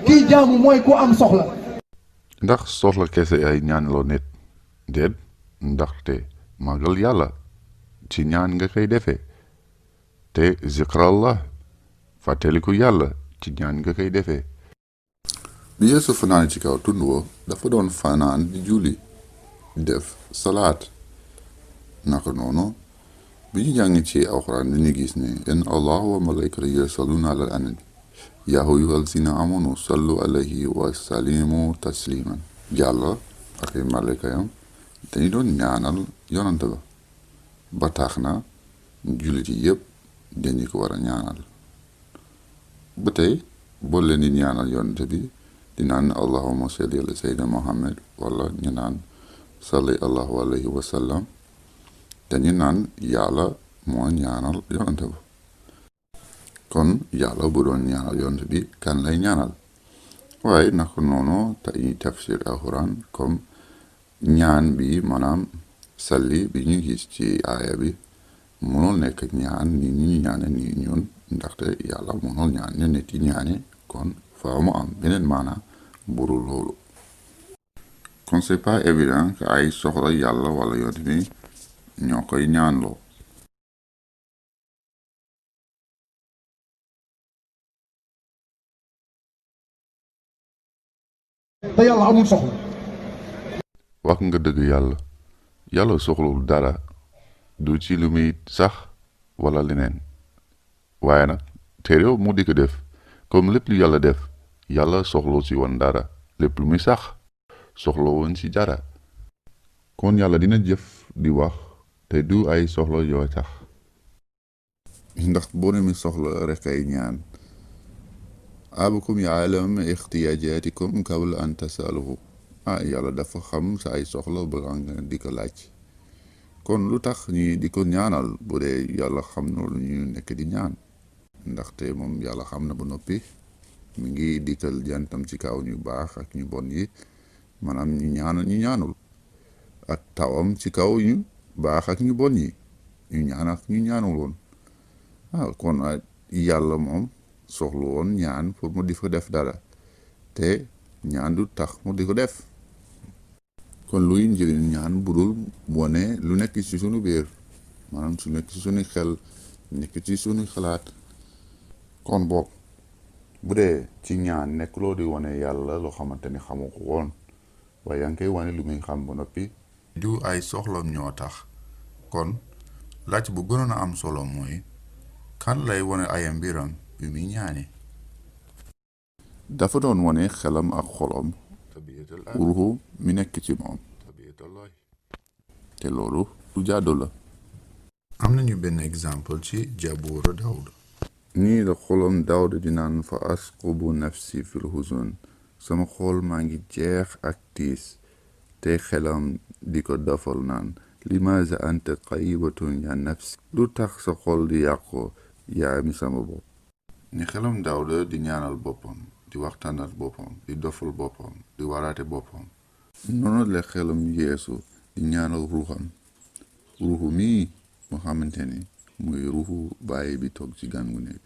kii jaamu mooy ku am soxla. ndax soxla kese ay ñaanloo nit déet ndaxte màggal yàlla ci ñaan nga koy defee te zikrallah fàttaliku yàlla ci ñaan nga koy defee. bi Yeesu fanaan ci kaw tund wa dafa doon fanaan di julli def salaat naka noonu bi ñu jàng ci alxuraan dañu gis ne inna allaha wa malaikatahu yusalluna ala nabi yaa ayyuhallazina amanu sallu alayhi wa sallimu tasliman. Yàlla ak ay malaikayam dañu doon ñaanal yonante ba tax na jullit yi yépp dañu ko war a ñaanal. ba tey boo leen di ñaanal yonante bi di naan allahumma salli ala sayyidina muhammad wala ñu naan salli allahu alayhi wa sallam dañu naan yàlla moo ñaanal yonante ba. kon yàlla bu doon ñaanal yonante bi kan lay ñaanal. waaye naka noonu tey tafsir alxuraan comme ñaan bi maanaam salli bi ñu gis ci aaya bi mënul nekk ñaan ni ñu ñaane ni ñun ndaxte yàlla mënul ñaan ñu nit yi ñaane kon faaw mu am beneen maana buru loolu. kon c'est pas évident que ay soxla yàlla wala yonent bi ñoo koy ñaanloo. te yàlla amul soxla. wax nga dëgg yàlla soxlawul dara du ci lu muy sax wala leneen waaye nag terew mu di ko def comme lépp lu yàlla def yàlla soxlaw ci woon dara lépp lu muy sax soxla woon ci dara. kon yàlla dina jëf di wax te du ay soxla yoo tax ndax boo ne mi soxla rek ay ñaan. abukum ya'lam ixtiyaajaatikum qabla an tasaluhu. yàlla dafa xam sa ay soxla balaa nga di ko laaj. kon lu tax ñi di ko ñaanal bu dee yàlla xam na lu ñu nekk di ñaan ndaxte moom yàlla xam na ba noppi mi ngi dikkal jantam ci kaw ñu baax ak ñu bon yi maanaam ñu ñaanal ñu ñaanul ak tawam ci kaw ñu baax ak ñu bon yi ñu ñaan ak ñu ñaanul woon. kon yàlla moom soxlu woon ñaan pour mu di ko def dara te ñaan du tax mu di ko def. kon luy njëriñ ñaan budul wone lu nekk ci sunu biir maanaam su nekk ci sunu xel nekk ci sunu xalaat. kon boog bu dee ci ñaan nekk loo di wone yàlla loo xamante ni xamu ko woon waaye yaa ngi koy wane lu muy xam ba noppi du ay soxlam ñoo tax. kon laaj bu gënoon a am solo mooy kan lay wone ay mbiram bi muy ñaane. dafa doon wone xelam ak xolam ruuxu mi nekk ci moom te loolu lu jaadu la. am nañu benn exemple ci jabuura Daawuda. nii la xolam Daawuda di naan fa asqubu nafsi fil huzun sama xol maa ngi jeex ak tiis te xelam di ko dafal naan limaza anta qaybatun ya nafsi lu tax sa xol di yàqoo yaa mi sama bopp. ni xelam Daawuda di ñaanal boppam di waxtaanal boppam di dofal boppam di waraate boppam noonu la xelam Yeesu di ñaanal ruuxam ruuxu mii mu xamante ni muy ruuxu bàyyi bi toog ci gan gu nekk.